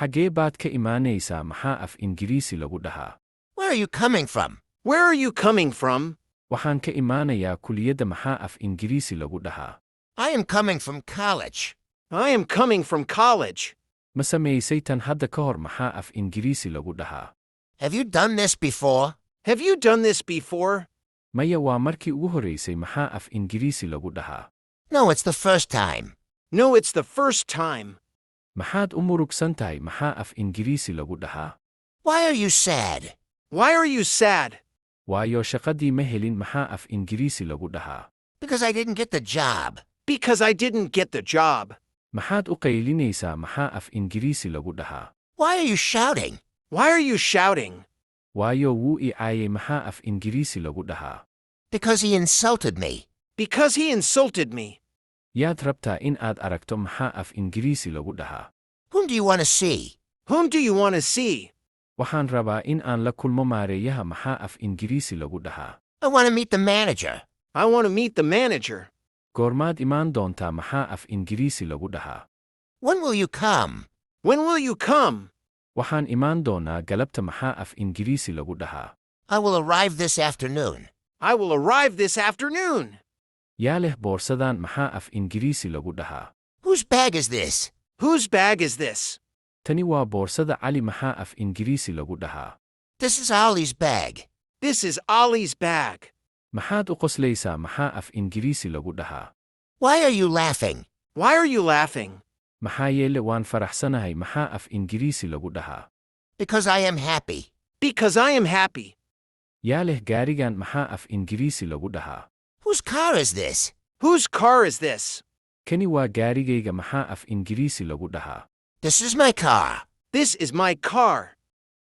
Xaggee baad ka imaanaysaa maxaa af Ingiriisi lagu dhahaa? Where are you coming from? Where are you coming from? Waxaan ka imaanayaa kuliyadda maxaa af Ingiriisi lagu dhahaa? I am coming from college. I am coming from college. Ma samaysay tan hadda ka hor maxaa af Ingiriisi lagu dhahaa? Have you done this before? Have you done this before? Maya, waa markii ugu horraysay maxaa af Ingiriisi lagu dhahaa? No, it's the first time. No, it's the first time. Maxaad u murugsan tahay maxaa af Ingiriisi lagu dhahaa? Why are you sad? Why are you sad? Waayo shaqadii ma helin maxaa af Ingiriisi lagu dhahaa? Because I didn't get the job. Because I didn't get the job. Maxaad u qaylinaysaa maxaa af Ingiriisi lagu dhahaa? Why are you shouting? Why are you shouting? Waayo wuu i caayay maxaa af Ingiriisi lagu dhahaa? Because he insulted me. Because he insulted me. Yaad rabtaa in aad aragto maxaa af Ingiriisi lagu dhahaa? Whom do you want to see? Whom do you want to see? Waxaan rabaa in aan la kulmo maareeyaha maxaa af Ingiriisi lagu dhahaa? I want to meet the manager. I want to meet the manager. Goormaad imaan doontaa maxaa af Ingiriisi lagu dhahaa? When will you come? When will you come? Waxaan imaan doonaa galabta maxaa af Ingiriisi lagu dhahaa? I will arrive this afternoon. I will arrive this afternoon. Yaa leh boorsadan maxaa af Ingiriisi lagu dhahaa? Whose bag is this? Whose bag is this? Tani waa boorsada Cali maxaa af Ingiriisi lagu dhahaa? This is Ali's bag. This is Ali's bag. Maxaad u qoslaysaa maxaa af Ingiriisi lagu dhahaa? Why are you laughing? Why are you laughing? Maxaa yeele waan faraxsanahay maxaa af Ingiriisi lagu dhahaa? Because I am happy. Because I am happy. Yaa leh gaarigan maxaa af Ingiriisi lagu dhahaa? Whose car is this? Whose car is this? Kani waa gaarigayga maxaa af Ingiriisi lagu dhahaa? This is my car. This is my car.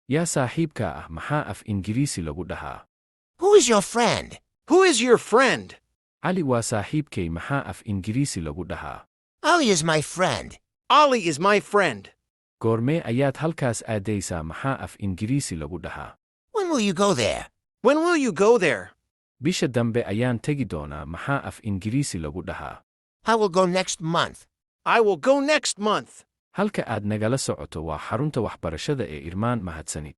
Yaa saaxiibkaa ah maxaa af Ingiriisi lagu dhahaa? Who is your friend? Who is your friend? Cali waa saaxiibkay maxaa af Ingiriisi lagu dhahaa? Ali is my friend. Ali is my friend. Goormee ayaad halkaas aadaysaa maxaa af Ingiriisi lagu dhahaa? When will you go there? When will you go there? Bisha dambe ayaan tegi doonaa maxaa af Ingiriisi lagu dhahaa? I will go next month. I will go next month. Halka aad nagala socoto waa xarunta waxbarashada ee Irmaan. Mahadsanid.